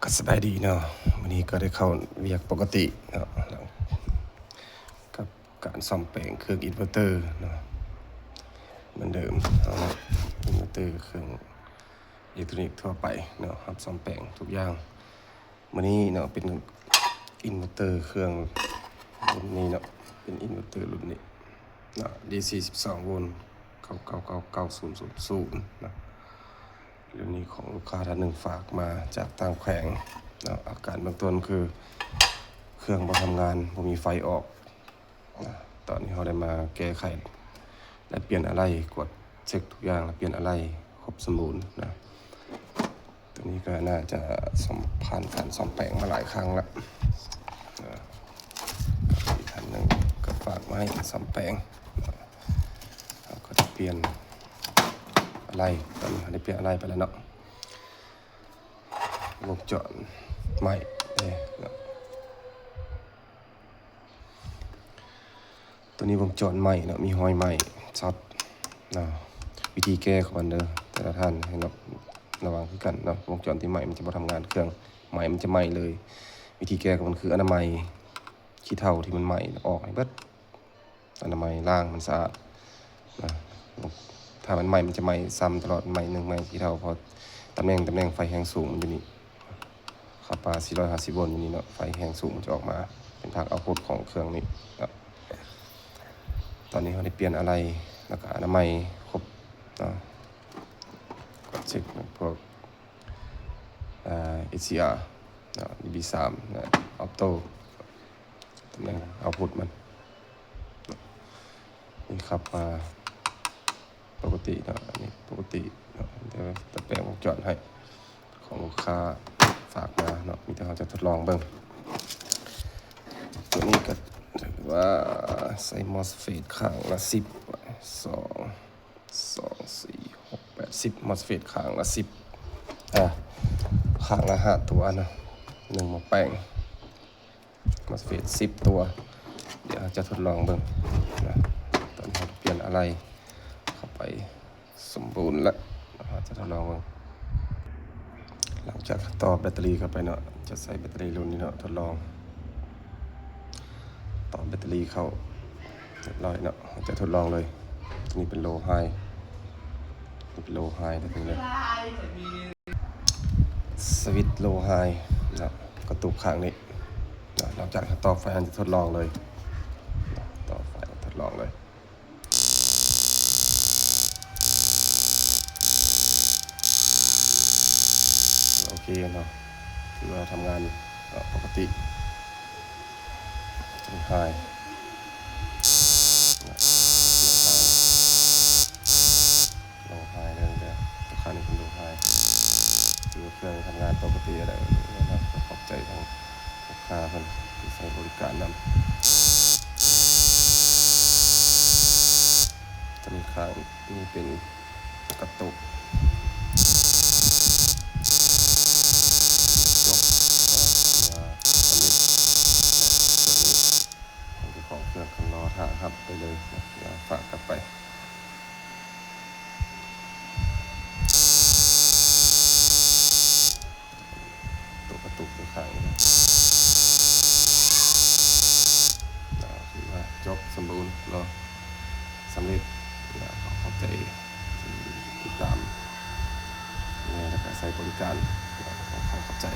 ກໍສະບາຍດີເນາະ, ມື້ນີ້ກໍໄດ້ເຂົ້າວຽກປົກກະຕິເນາະ ກັບການສ້ອມແປງເຄື່ອງອິນເວີເຕີເນາະ ເໝືອນເດີມເນາະ, ອິນເວີເຕີເຄື່ອງ ເອເລັກໂທຣນິກທົ່ວໄປເນາະ ຮັບສ້ອມແປງທຸກຢ່າງ. ມື້ນີ້ເນາະ ເປັນອິນເວີເຕີເຄື່ອງລຸ້ນນີ້ເນາະ, ເປັນອິນເວີເຕີລຸ້ນນີ້ເນາະ ດີຊີສິບສອງໂວນ ເກົ້າເກົ້າເກົ້າເກົ້າສູນສູນສູນເນາະ. ເລື່ອງນີ້ຂອງລູກຄ້າທ່ານໜຶ່ງຝາກມາຈາກຕ່າງແຂວງເນາະ. ອາການເບື້ອງຕົ້ນຄືເຄື່ອງບໍ່ທຳງານ ບໍ່ມີໄຟອອກ. ນະ ຕອນນີ້ເຮົາໄດ້ມາແກ້ໄຂ ແລະ ປ່ຽນອາໄຫຼ່ ກວດເຊັກທຸກຢ່າງ ແລະ ປ່ຽນອາໄຫຼ່ຄົບສົມບູນນະ. ຕົວນີ້ກໍໜ້າຈະສ້ອມ ຜ່ານການສ້ອມແປງມາຫຼາຍຄັ້ງລະນະ. ທ່ານໜຶ່ງກໍຝາກມາໃຫ້ສ້ອມແປງນະ. ເຮົາກໍໄດ້ປ່ຽນອາໄຫຼ່ ຕອນນີ້ເຮົາໄດ້ປ່ຽນອາໄຫຼ່ໄປແລ້ວເນາະ. ວົງຈອນໄໝ້ເດ້ເນາະ. ຕົວນີ້ວົງຈອນໄໝ້ເນາະ ມີຮອຍໄໝ້ຊັດເນາະ. ວິທີແກ້ຂອງມັນເດີ ແຕ່ລະທ່ານໃຫ້ລະ ລະວັງຄືກັນເນາະ. ວົງຈອນທີ່ໄໝ້ມັນຈະບໍ່ທຳງານ, ເຄື່ອງໄໝ້ມັນຈະໄໝ້ເລີຍ. ວິທີແກ້ຂອງມັນຄືອະນາໄມຂີ້ເຖົ້າທີ່ມັນໄໝ້ອອກໃຫ້ເບິດ, ອະນາໄມລ້າງມັນສະອາດນະ. ຖ້າມັນໄໝ້ ມັນຈະໄໝ້ຊ້ຳຕະຫຼອດ, ໄໝ້ໜຶ່ງໄໝ້ຂີ້ເຖົ້າ ເພາະຕຳແໜ່ງ ຕຳແໜ່ງໄຟແຮງສູງມັນຢູ່ນີ້. ຄ່າປາສີ່ຮ້ອຍຫ້າສິບໂວນຢູ່ນີ້ເນາະ, ໄຟແຮງສູງມັນຈະອອກມາເປັນພາກເອົາພຸດຂອງເຄື່ອງນີ້ເນາະ. ຕອນນີ້ເຮົາໄດ້ປ່ຽນອາໄຫຼ່ ແລ້ວກະອະນາໄມຄົບເນາະ, ກວດເຊັກພວກ ເອີ ເອຊຊີອາເນາະ, ດີບີສາມເນາະ, ອອບໂຕ້ ຕຳແໜ່ງເອົາພຸດມັນ. ນີ້ຂັບມາປົກກະຕິເນາະ, ອັນນີ້ປົກກະຕິເນາະ, ແຕ່ວ່າແປງວົງຈອນໃຫ້ ຂອງລູກຄ້າຝາກມາເນາະ, ມີແຕ່ເຮົາຈະທົດລອງເບິ່ງ. ຕົວນີ້ກໍຖືວ່າໃສ່ມອສເຟດຂ້າງລະສິບ ສອງ ສອງ ສີ່ ຫົກ ແປດ ສິບ ມອສເຟດຂ້າງລະສິບ ອ່າ ຂ້າງລະຫ້າຕົວເນາະ, ໜຶ່ງໝໍ້ແປງ ມອສເຟດສິບຕົວ. ດຽວເຮົາຈະທົດລອງເບິ່ງນະ. ຕອນນີ້ເຮົາປ່ຽນອາໄຫຼ່ເຂົ້າໄປສົມບູນລະ, ເຮົາຈະທົດລອງເບິ່ງ. ຫຼັງຈາກຕໍ່ແບັດເຕີຣີເຂົ້າໄປເນາະ, ຈະໃສ່ແບັດເຕີຣີລຸ້ນນີ້ເນາະ, ທົດລອງ ຕໍ່ແບັດເຕີຣີເຂົ້າຮຽບຮ້ອຍເນາະ, ເຮົາຈະທົດລອງເລີຍ. ຕົວນີ້ເປັນໂລໄຮ ເປັນໂລໄຮເດີ ສະວິດໂລໄຮເນາະ, ກະຕຸກຂ້າງນີ້ເນາະ. ຫຼັງຈາກເຮົາຕໍ່ໄຟ ເຮົາຈະທົດລອງເລີຍ, ຕໍ່ໄຟ ທົດລອງເລີຍ. ໂອເຄເນາະ, ຖືວ່າທຳງານ ເນາະ ປົກກະຕິ. ໂລໄຮ ໂລໄຮເດີ ໂລໄຮເດີ, ຕົວຂ້າງນີ້ເປັນໂລໄຮ. ຖືວ່າເຄື່ອງທຳງານປົກກະຕິແລ້ວເນາະ, ຂອບໃຈທາງລູກຄ້າເພິ່ນທີ່ໃຊ້ບໍລິການນຳ. ຕົວນີ້ຂ້າງນີ້ເປັນ ກະຕຸກ ຈົບ ກໍຖືວ່າສຳເລັດເນາະ. ຕົວນີ້ຂອງເຈົ້າຂອງເຄື່ອງກໍລໍຖ້າຮັບໄປເລີຍເນາະ, ດຽວຝາກກັບໄປ. ຕົວກະຕຸກຢູ່ຂ້າງນີ້ນະ. ອ່າ ຖືວ່າຈົບສົມບູນເນາະ, ສຳເລັດ. ແລ້ວຂໍຂອບໃຈທີ່ຕິດຕາມ ແລະ ກະໃຊ້ບໍລິການ. ຂໍຂອບໃຈ.